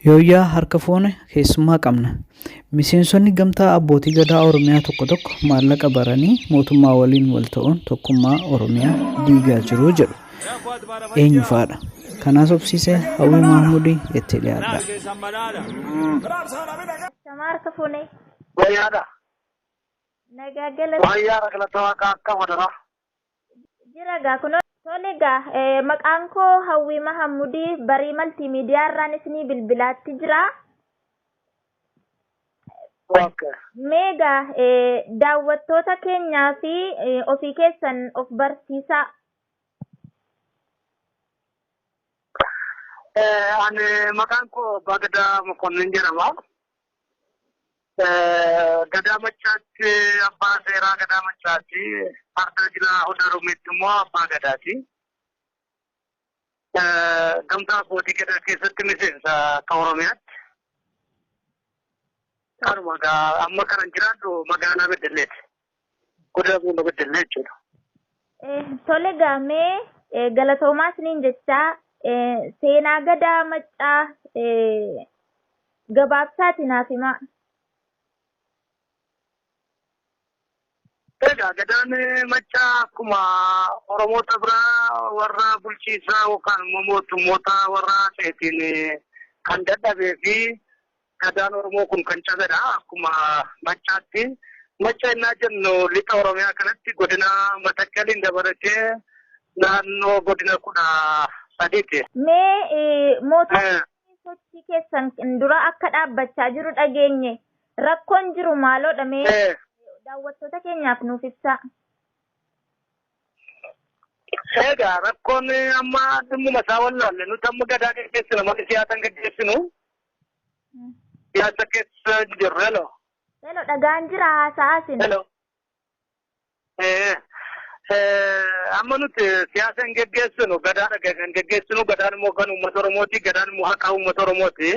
Yooyyaa harka fuune keessummaa qabna. Miseensonni Gamtaa Abbootii Gadaa Oromiyaa tokko tokko maallaqa baranii mootummaa waliin wal ta'uun tokkummaa Oromiyaa diigaa jiru jedhu. Eenyu faadha? Kanaas obsiise Hawwii Maahmudii itti dhiyaadha. Shamaa harka fuune. Wayyaadha. Nagaa galata. Wayyaadha galata waaqaa akka madaraa. Jira gaa kunoo. Tole gaa maqaan koo Hawwii Mahammudii barii maltiimiidiyaa irraan isinii bilbilaatti jira. Okay. Mee gaa daawwattoota keenyaa fi ofii keessan of barsiisaa. Ani maqaan koo Abbaa Gadaa Mokonnin jedhama. Gadaa Maccaatti abbaa seeraa Gadaa Maccaatti Ardaa Jilaa Odaa Ruumiitti immoo abbaa Gadaati. Gamtaa abbootii Gadaa keessatti miseensa akka Oromiyaatti. Kanuma egaa amma kanan jiraadhu magaalaa Beddelleeti. Godina Buunoo Beddellee jechuudha. Tole egaa mee galatoomaa isiniin jechaa seenaa Gadaa Maccaa gabaabsaati naaf himaa. Egaa Gadaan Maccaa akkuma Oromoota biraa warra bulchiinsa yookaan immoo mootummoota warra ta'eetiin kan dadhabee fi Gadaan Oromoo kun kan cabedha akkuma Maccaatti. Macca innaa jennu lixa Oromiyaa kanatti godina Matakkaliin dabalatee naannoo godina 13ti. Mee mootummaan sochii keessan dura akka dhaabbachaa jiru dhageenye. Rakkoon jiru maaloodha mee daawwattoota keenyaaf nuuf ibsaa. Egaa rakkoon amma dhimmuma isaa wallaalle nuti amma gadaa gaggeessina malee siyaasa hin gaggeessinu. Siyaasa keessa jirru. Hello. Hello dhagaan jira haasa'aa isin. Hello. Amma nuti siyaasa hin geggeessinu gadaadha kan geggeessinu gadaan immoo kan uummata Oromooti gadaan immoo haqa uummata Oromooti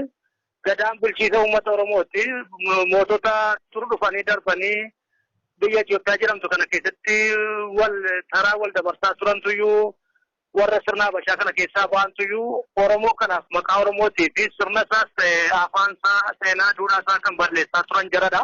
gadaan bulchiisa uummata Oromooti mootota tur dhufanii darbanii biyya Itoophiyaa jedhamtu kana keessatti wal taraa wal dabarsaa turantuyyuu warra sirna Habashaa kana keessaa ba'antuyyuu Oromoo kanaaf maqaa Oromootii fi sirna isaas ta'e afaan isaa seenaa duudhaa isaa kan balleessaa turan jaradha.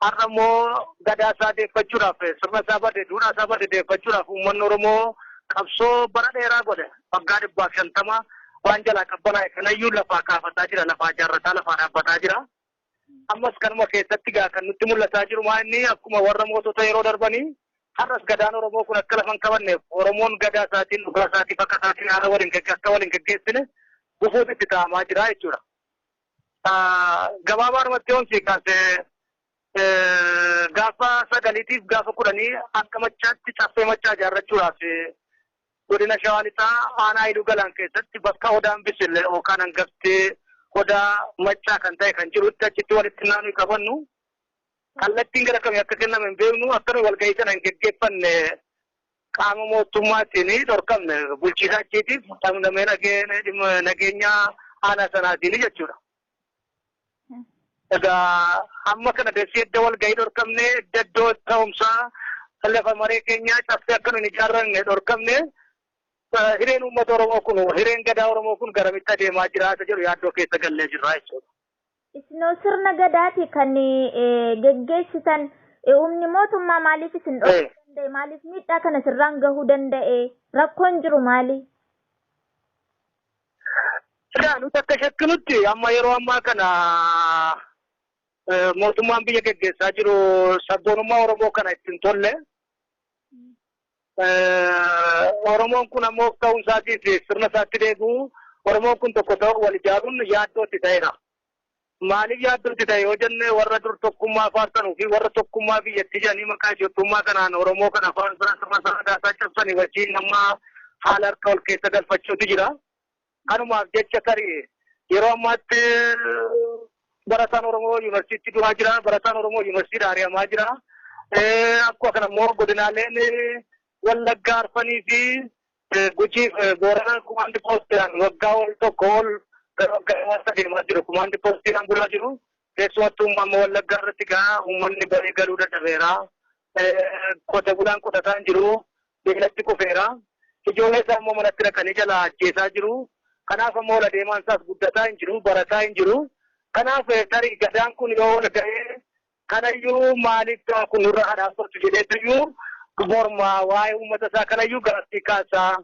Har'a immoo gadaa isaa deeffachuudhaaf sirna isaa bade duudhaa isaa bade deeffachuudhaaf uummanni Oromoo qabsoo bara dheeraa godhe waggaa 150 waan jalaa qabbanaa'e kanayyuu lafaa kaafataa jira lafaa ijaarrataa lafaa dhaabbataa jira. Ammas kanuma keessatti gaa kan nutti mul'ataa jiru maa inni akkuma warra mootota yeroo darbanii har'as gadaan Oromoo kun akka lafa hin qabanneef Oromoon gadaa isaatiin dhugaa isaatiif akka isaatiin haala waliin akka waliin geggeessine gufuutu itti ta'amaa jira jechuudha. Gabaabaadhumatti yoon sii kaase gaafa 9tiif gaafa 10 akka Maccaatti caffee Maccaa ijaarrachuudhaaf godina Shawaa Lixaa aanaa Iluu Galaan keessatti bakka Odaan Bisil yookaan hangafti Odaa Maccaa kan ta'e kan jirutti achitti walitti naannoo qabannu kallattiin gara kamii akka kenname hin beeknu akka nuyi walgahii sana hin geggeeffanne qaama mootummaatiin dhorkamne bulchiisaa achiitiif dhamdhamee nageenya aanaa sanaatiin jechuudha. Egaa amma kana dessii edda walgahii dhorkamne edda iddoo ta'umsaa lafa maree keenyaa caffee akka nuyi ijaarranne dhorkamne hireen uummata Oromoo kun hireen gadaa Oromoo kun garamitti adeemaa jira isa jedhu yaaddoo keessa gallee jirra jechuudha. Isinoo sirna gadaati kan geggeessitan humni mootummaa maaliif isin dhorkuu danda'e? Maaliif miidhaa kana sirraan gahuu danda'e? Rakkoon jiru maali? Egaa nuti akka shakkinutti amma yeroo ammaa kana mootummaan biyya geggeessaa jiru sabboonummaa Oromoo kana ittiin tolle. Oromoon kun ammoo ta'uun isaatiif sirna isaatti deebi'u Oromoon kun tokko ta'uu wal ijaaruun yaaddootti ta'eera. Maaliif yaaddootti ta'e yoo jenne warra dur tokkummaa faarsanuu fi warra tokkummaa biyyattii jedhanii maqaa Itoophiyummaa kanaan Oromoo kana afaan isaa sirna isaa aadaa isaa cabsanii wajjin amma haala harka wal keessa galfachuutu jira. Kanumaaf jecha tarii yeroo ammaatti barataan Oromoo yuunivarsiitii du'aa jira. Barataan Oromoo yuunivarsiitii ari'amaa jira. Akkuma kana immoo godinaaleen Wallaggaa Arfanii fi Gujii fi Booranaan kumaandi poostiidhaan waggaa ol tokko ol gara waggaa lamaatti adeemaa jiru. Kumaandi poostiidhaan bulaa jiru. Keessumattuu amma Wallaggaa irratti gaa uummanni bahee galuu dadhabeera. Qote bulaan qotataa hin jiru. Beelatti kufeera. Ijoollee isaa immoo manatti dhaqanii jalaa ajjeesaa jiru. Kanaaf ammoo ol adeemaan isaas guddataa hin jiru, barataa hin jiru. Kanaaf tarii gadaan kun yoo ol ga'ee kanayyuu maaliif kun nurra dhaabbatu jedheetuyyuu morma waa'ee uummata isaa kanayyuu gaaffii kaasaa.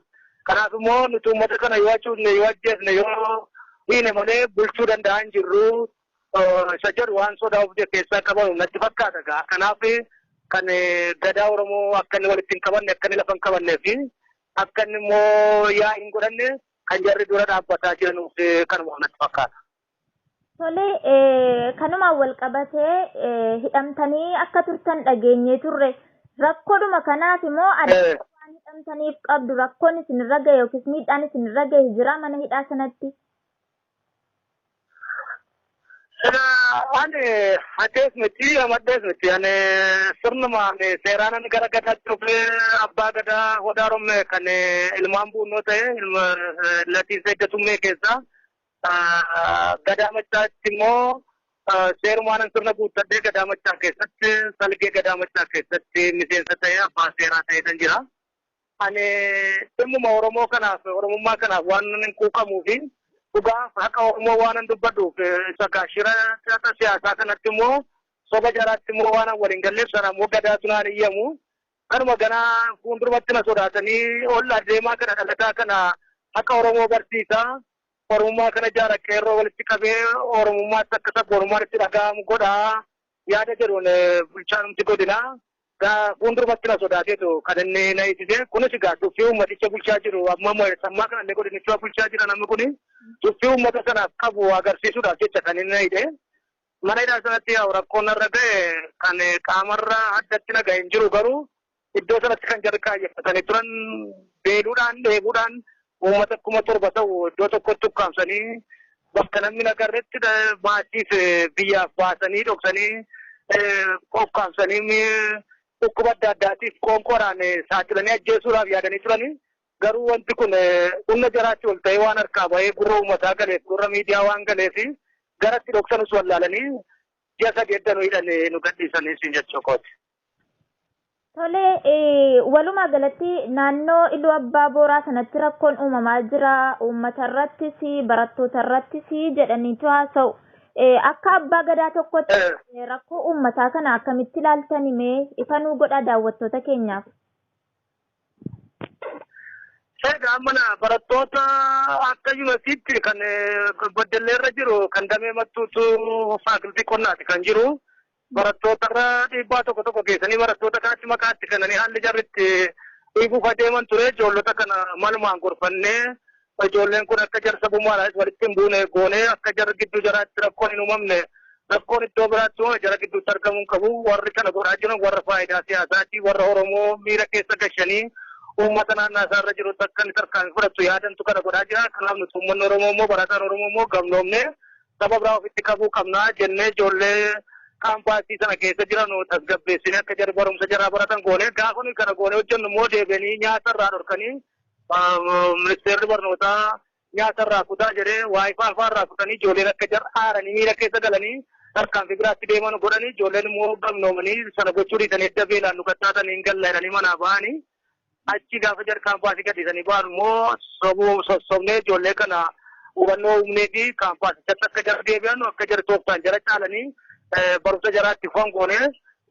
Kanaaf immoo nuti uummata kana yoo hacuucne, yoo ajjeesne, yoo hiine malee bulchuu danda'aa hin jirru. Isa jedhu waan sodaa of keessaa qaban natti fakkaata gaa. Kanaaf kan gadaa Oromoo akka inni walitti hin qabanne, akka inni lafa hin qabannee fi akka inni immoo yaa hin godhanne kan jarri dura dhaabbataa jiranuuf kanuma natti fakkaata. Tole, kanumaan wal qabatee hidhamtanii akka turtan dhageenyee turre. Rakkoodhuma kanaaf immoo adda waan hidhamtaniif qabdu, rakkoon isinirra gahe yookiis miidhaan isinirra gahe jira mana hidhaa sanatti? Ani hatees miti, amaddees miti. Ani sirnuma seeraan ani gara gadaatti dhufee abbaa gadaa Odaa Rommee kan ilmaan buunnoo ta'e Latiisa Eeggatummee keessaa gadaa machaatti immoo seerumaan sirna guuttadhee gadaa machaa keessatti, salgee gadaa machaa keessatti miseensa ta'ee, abbaa seeraa ta'ee kan jira. Ani dhimmuma Oromoo kanaaf, Oromummaa kanaaf waan hin quuqamuu fi dhugaa haqa Oromoo waan hin dubbadhuuf, isa gaashira siyaasaa kanatti immoo soba jaraatti immoo waan waliin galleef sana immoo gadaatu naan iyyamu. Kanuma ganaa fuuldurumatti na sodaatanii ol adeemaa kana, dhalataa kana haqa Oromoo barsiisaa. Oromummaa kana jaara, qeerroo walitti qabee Oromummaatti akka sabboonummaan itti dhaga'amu godhaa yaada jedhuun bulchaanumti godinaa fuuldurumatti na sodaateetu kan inni na hiisise. Kunis egaa tuffii uummaticha bulchaa jiru, amma sammaa kanallee godinicha bulchaa jira namni kuni, tuffii uummata sanaaf qabu agarsiisuudhaaf jecha kan inni na hidhe. Mana hidhaa sanatti rakkoon narra ga'e kan qaamarra addatti na ga'e hin jiru, garuu iddoo sanatti kan jarri kaayyeffatanii turan beeluudhaan, dheebuudhaan uummata 7,000 ta'u iddoo tokkotti ukkaamsanii, bakka namni nagarretti maatiif biyyaaf baasanii dhoksanii ukkaamsanii dhukkuba adda addaatiif qoonqoodhaan saaxilanii ajjeesuudhaaf yaadanii turanii. Garuu wanti kun humna jaraatti ol ta'ee waan harkaa bahee gurra uummataa galeef, gurra miidiyaa waan galeef, garatti dhoksanus wallaalanii ji'a 3 edda nu hidhanii nu gadhiisanii siin jechuu kooti. Tole, walumaa galatti naannoo Iluu Abbaa Booraa sanatti rakkoon uumamaa jira, uummata irrattis barattoota irrattis jedhaniitu haasa'u. Akka abbaa gadaa tokkotti rakkoo uummataa kana akkamitti ilaaltani? Mee ifa nuu godhaa daawwattoota keenyaaf. Egaa amma barattoota akka yuunivarsiitti kan Beddellee irra jiru, kan damee Mattuutu faculty qonnaati kan jiru. Barattoota irra dhiibbaa tokko tokko geessanii barattoota kanatti maqaatti kennanii haalli jarri itti dhiibuuf adeeman ture. Ijoollota kana malumaan gorfannee, ijoolleen kun akka jara sabummaadhaanis walitti hin buune goonee, akka jara gidduu jaraatti rakkoon hin uumamne, rakkoon iddoo biraatti uumame jara gidduutti argamuu hin qabu. Warri kana godhaa jiran warra faayidaa siyaasaati, warra Oromoo miira keessa gashanii uummata naannaa isaarra jirutti akka inni tarkaanfii fudhatu yaadantu kana godhaa jira. Kanaaf nuti uummanni Oromoo immoo, barataan Oromoo immoo gamnoomnee saba biraa ofitti qabuu qabnaa jennee ijoollee kaampaasii sana keessa jiran tasgabbeessinee akka jarri barumsa jaraa baratan goonee, gaafa nuyi kana goonee hojjennu immoo deebi'anii nyaata irraa dhorkanii, ministeerri barnootaa nyaata irraa kutaa jedhee WiFi fa'aa irraa kutanii, ijoolleen akka jarri aaranii miira keessa galanii tarkaanfii biraatti deeman godhanii, ijoolleen immoo gamnoomanii sana gochuu dhiisanii edda beelaan nu qaxxaatanii hin galla jedhanii manaa ba'anii, achi gaafa jarri kaampaasii gadhiisanii ba'an immoo sobuu sossobnee ijoollee kana hubannoo uumnee fi kaampaasichatti akka jarri deebi'an, akka jarri tooftaan jara caalanii barumsa jaraatti fongoone.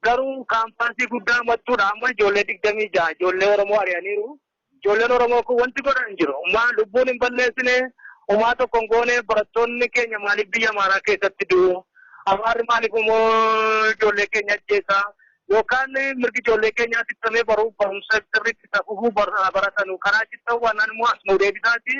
Garuu kaampaasii guddaa Mattuudha amma ijoollee 26 ijoollee Oromoo ari'aniiru. Ijoolleen Oromoo kun wanti godhan hin jiru. Umaa lubbuun hin balleessine, umaa tokko hin goone. Barattoonni keenya maaliif biyya Amaaraa keessatti du'u? Amaarri maaliif immoo ijoollee keenya ajjeesaa? Yookaan mirgi ijoollee keenyaa tiksamee baruuf barumsa sirriitti fufuu baratanu karaa achi ta'uu baannaan immoo as nu deebisaati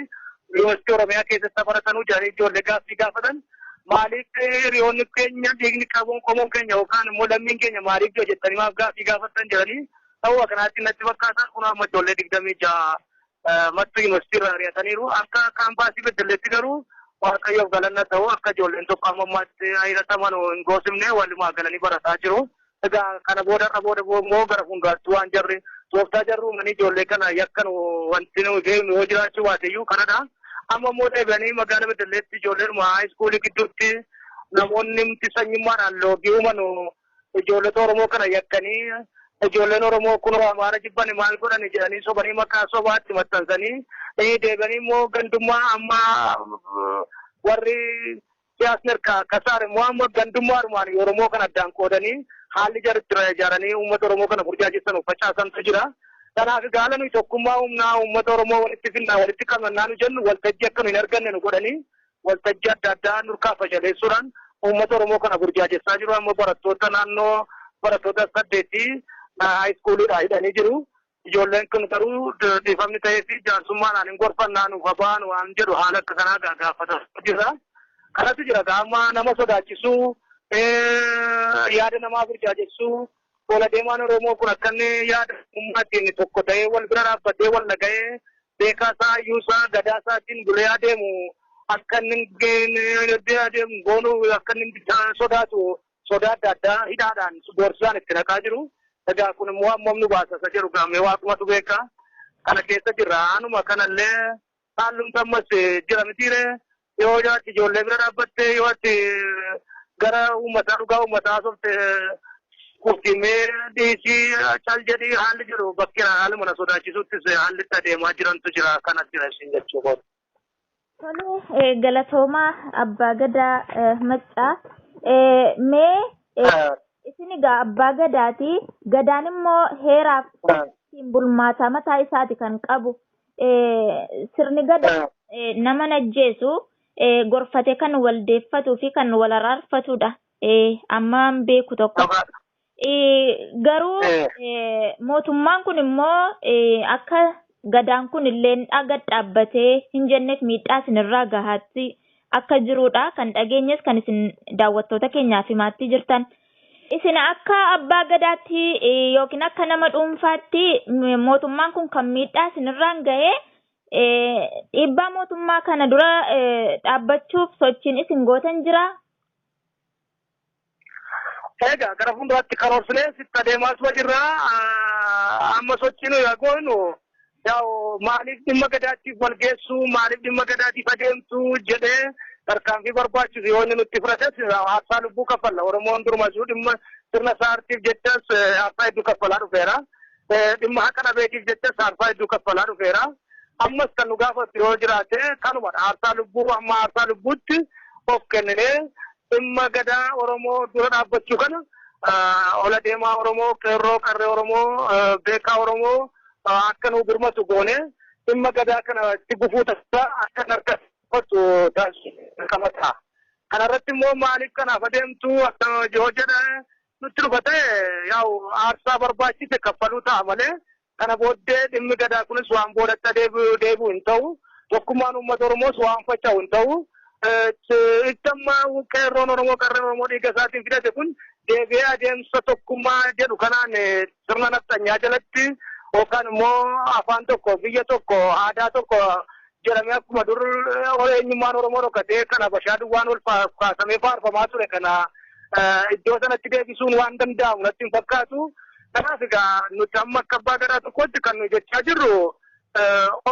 Yuunivarsiitii Oromiyaa keessatti baratanu jedhanii ijoollee gaaffii gaafatan. Maaliif hiriyoonni keenya, dhiigni qabuun qomoon keenya yookaan immoo lammiin keenya maaliif jiru jettanii maaf gaaffii gaafatan jedhanii ta'uu kanaatti natti fakkaata. Kun amma ijoollee 26 Mattuu Yuunivarsiitii irraa ari'ataniiru. Akka kaampaasii Beddelleetti garuu Waaqayyoof galanna ta'u, akka ijoolleen tokko amma ammaatti hirataman hin goosifne, walumaa galanii barataa jiru. Egaa kana booda irra booda immoo gara fuulduraatti waan jarri tooftaa jarri uumanii ijoollee kana yakkan wanti nuyi beeknu yoo jiraachuu baate iyyuu kanadha. Amma immoo deebi'anii magaala Beddelleetti ijoolleedhuma high schoolii gidduutti namoonni sanyummaadhaan loogii uuman ijoollota Oromoo kana yakkanii Ijoolleen Oromoo kun Amaara jibban maal godhani jedhanii sobanii maqaa sobaatti maxxansanii deebi'anii immoo gandummaa amma warri siyaasni harkaa kasaar immoo amma gandummaadhumaan Oromoo kana addaan qoodanii haalli jarri ijaaranii uummata Oromoo kana burjaajessan facaasantu jira. Kanaaf gaala nuyi tokkummaa humnaa uummata Oromoo walitti finnaa walitti qabannaa nu jennu waltajjii akka nu hin arganne nu godhanii waltajjii adda addaa nurkaa fashaleessuudhaan uummata Oromoo kana burjaajessaa jiru. Amma barattoota naannoo barattoota 8 haayiskuuliidha hidhanii jiru. Ijoolleen kun garuu dhiifamni ta'ee fi jaarsummaadhaan hin gorfannaa nuuf habaan waan jedhu haala akka kanaa gaafataa jira. Kanatu jira amma nama sodaachisuu, yaada namaa burjaajessuu, tola deemaan Oromoo kun akka inni yaada ummaatiin tokko ta'ee wal bira dhaabbatee wal dhaga'ee beekaa isaa, hayyuu isaa, gadaa isaatiin bulee adeemu akka inni adeemu goonuu akka inni sodaatu sodaa adda addaa hidhaadhaan doorsisaan itti naqaa jiru. Egaa kun immoo hammam nu baasa isa jedhu gaamee waaqumatu beeka. Kana keessa jirra. Anuma kanallee haallumti ammas jira mitiire. Yoo ati ijoollee bira dhaabbattee yoo ati gara uummataa dhugaa uummataa haasofte kuftimee dhiisii cal jedhii haalli jiru bakkee haaluma na sodaachisuuttis haalli itti adeemaa jirantu jira kanas jira isin jechuu kooti. Tole, galatoomaa Abbaa Gadaa Maccaa. Mee isin egaa Abbaa Gadaati. Gadaan immoo heeraaf ittiin bulmaataa mataa isaati kan qabu. Sirni gadaa nama najjeesu gorfatee kan waldeeffatuu fi kan wal araarfatudha. Amma beeku tokko. Garuu mootummaan kun immoo akka gadaan kun illee gad dhaabbatee hin jenneef miidhaa isinirraa gahaatti akka jirudha. Kan dhageenyes kan isin daawwattoota keenyaaf himaatti jirtan. Isin akka Abbaa Gadaatti yookiin akka nama dhuunfaatti mootummaan kun kan miidhaa isinirraan gahee dhiibbaa mootummaa kana dura dhaabbachuuf sochiin isin gootan jira? Egaa gara fuulduraatti karoorsinee sitti adeemaa jirra. Amma sochii nuyi goonu yaa'u maaliif dhimma gadaatiif wal geessu, maaliif dhimma gadaatiif adeemtu jedhee tarkaanfii barbaachisu yoo inni nutti fudhates aarsaa lubbuu kaffalla. Oromoon duruma dhimma sirna saartiif jechas aarsaa hedduu kaffalaa dhufeera. Dhimma haqa dhabeetiif jechas aarsaa hedduu kaffalaa dhufeera. Ammas kan nu gaafatu yoo jiraate kanumadha. Aarsaa lubbuu amma aarsaa lubbuutti of kenninee dhimma gadaa Oromoo dura dhaabbachuu kana ola deemaa Oromoo, qeerroo qarree Oromoo, beekaa Oromoo akka nu birmatu goone dhimma gadaa kana itti gufuu taasisaa akka harkifatu taasifama ta'a. Kanarratti immoo maaliif kanaaf adeemtu akka yoo jedha nutti dhufa ta'e yaa'u aarsaa barbaachise kaffaluu ta'a malee kana booddee dhimmi gadaa kunis waan boodatti deebi'u hin ta'u. Tokkummaan uummata Oromoos waan faca'u hin ta'u. Itti amma qeerroon Oromoo qarreen Oromoo dhiiga isaatiin fidate kun deebi'ee adeemsa tokkummaa jedhu kanaan sirna nafxanyaa jalatti yookaan immoo afaan tokko, biyya tokko, aadaa tokko jedhamee akkuma dur eenyummaan Oromoo dhokatee kana Habashaa duwwaan ol kaasamee faarfamaa ture kana iddoo sanatti deebisuun waan danda'amu natti hin fakkaatu. Kanaaf egaa nuti amma akka Abbaa Gadaa tokkotti kan nuyi jechaa jirru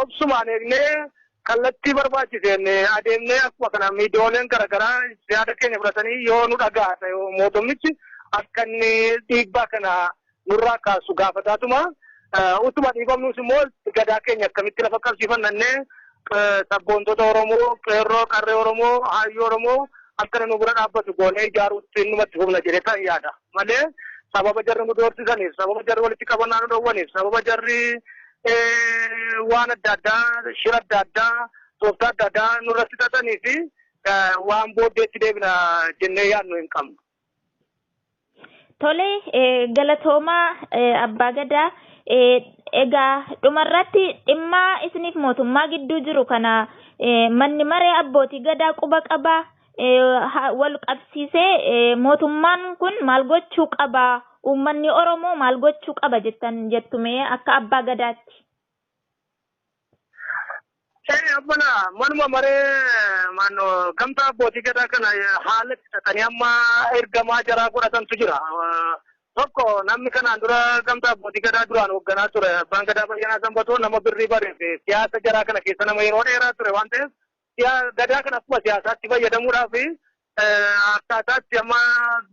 obsumaan eegnee kallattii barbaachiseen adeemnee akkuma kana miidiyooleen garaagaraa yaada keenya fudhatanii yoo nu dhaga'a mootummichi akka inni dhiibbaa kana nurraa kaasu gaafataatuma. Utuma dhiibamnus immoo gadaa keenya akkamitti lafa qabsiifannannee sabboontota Oromoo, qeerroo, qarree Oromoo, hayyuu Oromoo akka nu bira dhaabbatu goonee ijaaruutti numatti fufna jedhee kan yaada. Malee sababa jarri nu doorsisaniif, sababa jarri walitti qabannaa nu dhowwaniif, sababa jarri waan adda addaa, shira adda addaa, tooftaa adda addaa nurratti xaxanii fi waan booddeetti deebina jennee yaadnu hin qabnu. Tole, galatoomaa Abbaa Gadaa. Egaa dhumarratti dhimma isiniif mootummaa gidduu jiru kana manni maree abbootii gadaa quba qabaa wal qabsiisee mootummaan kun maal gochuu qaba, uummanni Oromoo maal gochuu qaba jettan jettumee akka Abbaa Gadaatti? Abbana manuma maree gamtaa abbootii gadaa kana haala itti xaxanii amma ergamaa jaraa godhatantu jira. Tokko namni kanaan dura gamtaa abbootii gadaa duraan hoogganaa ture Abbaan Gadaa Bayyanaa Sanbatoo nama birrii bareef siyaasa jaraa kana keessa nama yeroo dheeraa ture waan ta'eef gadaa kana akkuma siyaasaatti fayyadamuudhaaf akkaataatti amma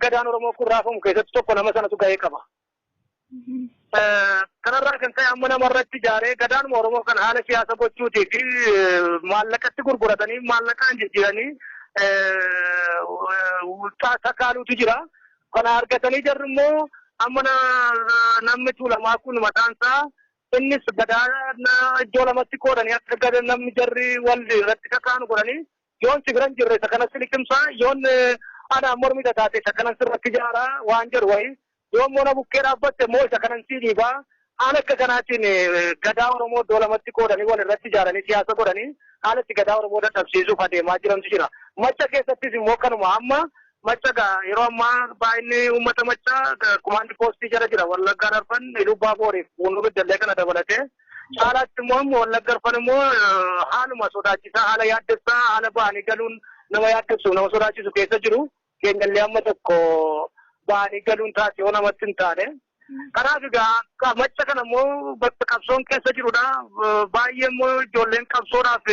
gadaan Oromoo kun raafamu keessatti tokko nama sanatu gahee qaba. Kanarraa kan ka'e amma namarratti ijaaree gadaanuma Oromoo kana haala siyaasa gochuutii fi maallaqatti gurguratanii maallaqaan jijjiiranii sakaaluutu jira. Kana argatanii jarri immoo amma namni Tuulamaa kun mataan isaa innis gadaa iddoo lamatti qoodanii akka namni jarri wal irratti kakaanu godhanii yoon si bira hin jirre isa kanas liqimsaa, yoon anaan mormita taate isa kanas irratti ijaaraa waan jedhu wayii, yoo immoo na bukkee dhaabbatte immoo isa kanan sii dhiibaa, haala akka kanaatiin gadaa Oromoo iddoo lamatti qoodanii wal irratti ijaaranii siyaasa godhanii haala itti gadaa Oromoo dadhabsiisuuf adeemaa jirantu jira. Macca keessattis immoo kanuma. Amma Macca gaa yeroo ammaa baay'inni uummata Maccaa kumaandi poostii jala jira. Wallaggaa Arfan, Iluu Abbaa Booriif Buunnoo Beddellee kana dabalatee. Caalaatti immoo amma Wallagga Arfan immoo haaluma sodaachisaa, haala yaaddessaa, haala ba'anii galuun nama yaaddessu, nama sodaachisu keessa jiru. Keenyallee amma tokko ba'anii galuun taate yoo namatti hin taane. Kanaaf egaa Macca kana immoo bakka qabsoon keessa jirudha. Baay'ee immoo ijoolleen qabsoodhaaf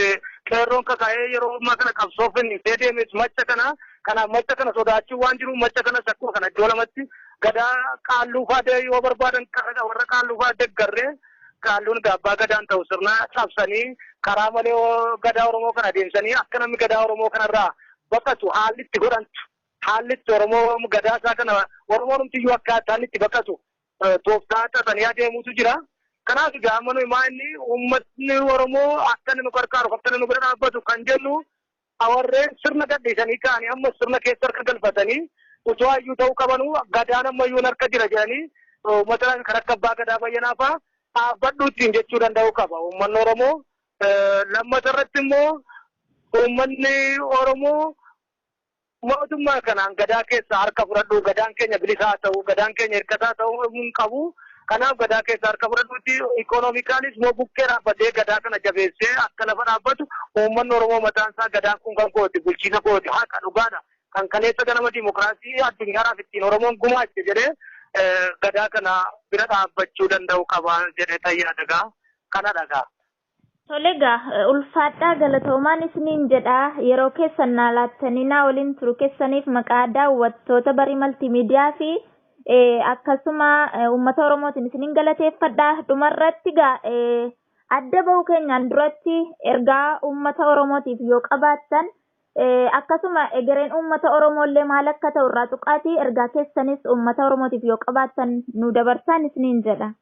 qeerroon kaka'ee yeroo ammaa kana qabsoo finiinsee deemes Macca kana. Kanaaf Macca kana sodaachuu waan jiru, Macca kanas akkuma kana iddoo lamatti gadaa qaalluu fa'aa yoo barbaadan warra qaalluu fa'aa deeggarree, qaalluun abbaa gadaan ta'u sirna cabsanii karaa malee gadaa Oromoo kana adeemsanii akka namni gadaa Oromoo kanarraa baqatu haalli itti godhantu, haalli itti Oromoo gadaa isaa kana Oromoon hundiyyuu akkaataa inni itti baqatu tooftaa xaxanii adeemuutu jira. Kanaaf egaa amma nuyi maa inni uummatni Oromoo akka inni nu gargaaru, akka inni nu bira dhaabbatu kan jennu, warreen sirna gadhiisanii ka'anii amma sirna keessa harka galfatanii utuu hayyuu ta'uu qabanuu gadaan ammayyuu harka jira jedhanii uummata kan akka abbaa gadaa Bayyanaa fa'aa dhaabbadhu ittiin jechuu danda'uu qaba. Uummanni Oromoo lammata irratti immoo uummanni Oromoo mootummaa kanaan gadaa keessa harka fudhadhu, gadaan keenya bilisaa ta'u, gadaan keenya hirkataa ta'uu hin qabu. Kanaaf gadaa keessa harka fudhadhuuti ikoonoomikaanis immoo bukkee dhaabbatee gadaa kana jabeessee akka lafa dhaabbatu uummanni Oromoo mataan isaa gadaan kun kan kooti, bulchiisa kooti, haqa dhugaadha. Kan kaleessa ganama dimokiraasii addunyaadhaaf ittiin Oromoon gumaache jedhee gadaa kana bira dhaabbachuu danda'u qaba jedhee tayyaa dhagaa kana dhagaa. Tole egaa, ulfaadhaa, galatoomaan isiniin jedha. Yeroo keessan naa laattanii naa waliin turu keessaniif maqaa daawwattoota Barii Maltiimiidiyaa fi akkasuma uummata Oromootiin isiniin galateeffadha. Dhumarratti egaa adda bahuu keenyaan duratti ergaa uummata Oromootiif yoo qabaattan, akkasuma egereen uummata Oromoo illee maal akka ta'u irraa tuqaatii ergaa keessanis uummata Oromootiif yoo qabaattan nu dabarsaan isiniin jedha.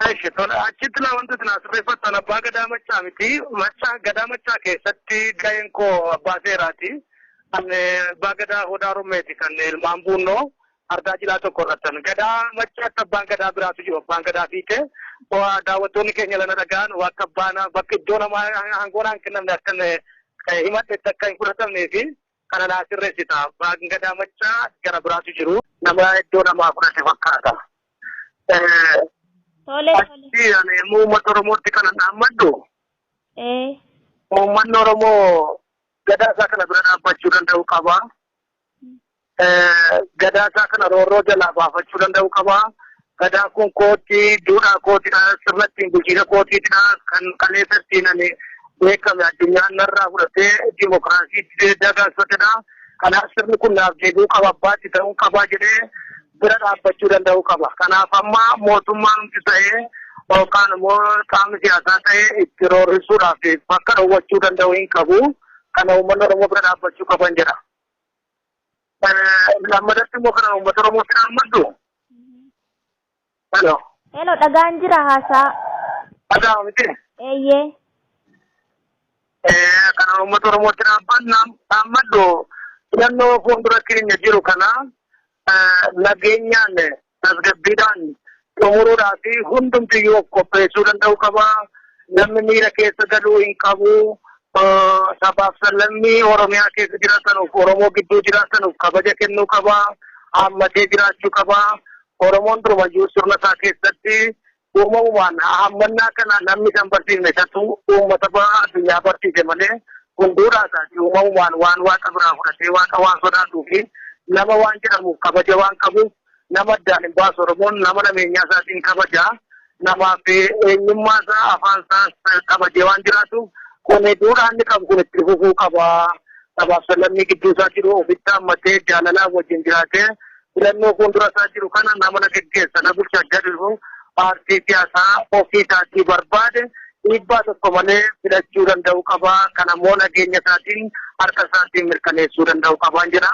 Eshi, tola, achitti laa wanti isin asirreeffattan abbaa gadaa Maccaa miti. Maccaa gadaa Maccaa keessatti ga'een koo abbaa seeraati. Kan abbaa gadaa Hodaa Rummeeti, kan ilmaan Buunnoo ardaa jilaa tokko irrattan. Gadaa Maccaatti abbaan gadaa biraatu jiru. Abbaan gadaa fiite. Daawwattoonni keenya lana dhagaan akka abbaan bakka iddoo namaa aangoon aan kennamne akka himadhetti akka hin fudhatamnee fi kana naa sirreessita. Abbaan gadaa Maccaa gara biraatu jiru. Nama iddoo namaa fudhate fakkaata. Tole. Achi ani immoo uummata Oromootti kana dhaammadhu. Uummanni Oromoo gadaa isaa kana bira dhaabbachuu danda'u qaba. Gadaa isaa kana roorroo jalaa baafachuu danda'u qaba. Gadaan kun kootii, duudhaa kootiidha, sirna ittiin bulchiinsa kootiidha, kan kaleessa ittiin ani beekame addunyaan narraa fudhatee dimokiraasiitti dagaagfatedha. Kanaaf sirni kun naaf deebi'uu qaba, abbaatti ta'uu qaba jedhee bira dhaabbachuu danda'uu qaba. Kanaaf amma mootummaan hundi ta'ee yookaan immoo qaamni siyaasaa ta'ee itti roorrisuudhaaf bakka dhoowwachuu danda'u hin qabu. Kana uummanni Oromoo bira dhaabbachuu qaban jedha. Lammatatti immoo kana uummata Oromootti dhaammadhu. Hello. Hello, dhagaan jira haasaa. Dhaga'ama miti? Eeyyee. Kana uummata Oromootti dhaammadhu, filannoo fuuldura keenya jiru kana nageenyaan tasgabbiidhaan xumuruudhaa fi hundumtiyyuu of qopheessuu danda'uu qaba. Namni miira keessa galuu hin qabu. Sabaaf sablammii Oromiyaa keessa jiraatanuuf, Oromoo gidduu jiraatanuuf kabaja kennuu qaba. Haammatee jiraachuu qaba. Oromoon durumayyuu sirna isaa keessatti uumamumaan hammannaa kana namni kan barsiifne isatu uummata addunyaa barsiise malee kun duudhaa isaati. Uumamumaan waan waaqa biraa fudhatee waaqa waan sodaatuu fi nama waan jedhamuuf kabaja waan qabuuf nama addaan hin baasu. Oromoon nama nameenyaa isaatiin kabaja. Namaaf eenyummaa isaa, afaan isaa kabajee waan jiraatuuf kun duudhaa inni qabu kun itti fufuu qaba. Sabaaf sablammii gidduu isaa jiru ofitti hammatee jaalalaan wajjin jiraatee Filannoo fuuldura isaa jiru kana nama na geggeessa, na bulcha jedhu, paartii siyaasaa ofii isaatii barbaade dhiibbaa tokko malee filachuu danda'u qaba. Kanammoo nageenya isaatiin harka isaatiin mirkaneessuu danda'u qabaan jedha.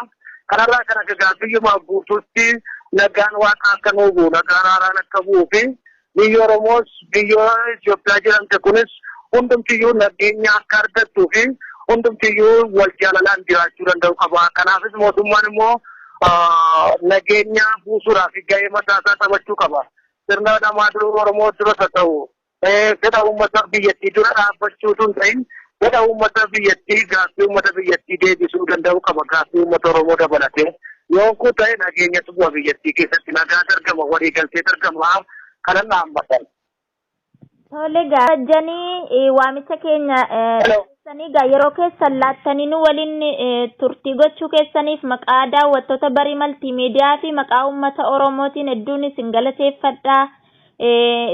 Kanarraa kan akka gaaffiyyumaa guutuutti nagaan Waaqaa akka nuu bu'u, nagaan haaraan akka bu'uu fi biyyi Oromoos, biyya Itoophiyaa jedhamte kunis hundumtiyyuu nageenya akka argattuu fi hundumtiyyuu wal jaalalaan jiraachuu danda'u qaba. Kanaafis mootummaan immoo nageenya buusuudhaaf gahee mataa isaa taphachuu qaba. Sirna namaa dura Oromoo dura ta'u, fedha uummata biyyattii dura dhaabbachuutu hin ta'in, fedha uummata biyyattii, gaaffii uummata biyyattii deebisuu danda'u qaba, gaaffii uummata Oromoo dabalatee. Yoo kun ta'e nageenyatu bu'a biyyattii keessatti, nagaan argama, waliigalteetu argama, kanan dhaabbatan. Tole, gaajjanii waamicha keenya keessanii gaa yeroo keessan laattanii nu waliin turtii gochuu keessaniif maqaa daawwattoota Barii Maltiimiidiyaa fi maqaa uummata Oromootiin hedduun isin galateeffadha.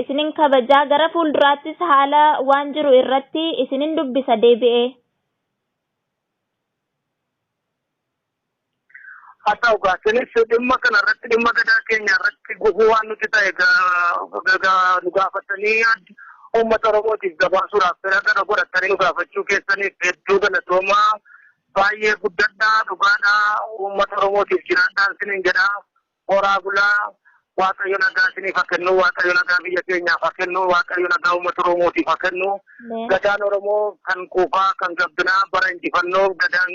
Isinin kabajaa, gara fuulduraattis haala waan jiru irratti isinin dubbisa deebi'ee. Haa ta'u gaasinis dhimma kana irratti, dhimma gadaa keenya irratti gufuu waan nuti ta'e nu gaafatanii uummata Oromootiif gabaasuudhaaf fedha kana godhatanii nu gaafachuu keessaniif hedduu galatoomaa, baay'ee guddadhaa, dhugaadhaa, uummata Oromootiif jiraadhaa isiniin jedhaa. Horaa bulaa. Waaqayyo nagaa isiniif haa kennu, Waaqayyo nagaa biyya keenyaaf haa kennu, Waaqayyo nagaa uummata Oromootiif haa kennu. Gadaan Oromoo kan kuufaa, kan gabbinaa, bara injifannoo gadaan,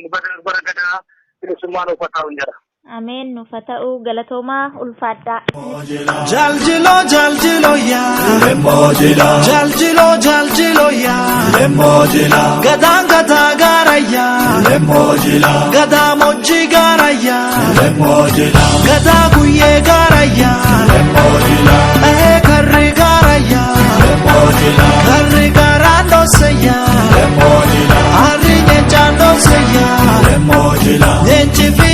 bara gadaa bilisummaan uffataa hin jedha. Ameen, nuuf haa ta'u. Galatoomaa, ulfaadhaa. Jaljilo jaljilo ya Jaljilo jaljilo ya Gadaan gadaa gaarayya, Gadaa mojjii gaarayya, Gadaa guyyee gaarayya, Ehee karri gaarayya, Karri gaaraan dhoosayya, Harri nyeenchaan dhoosayya, Nyeenchi fi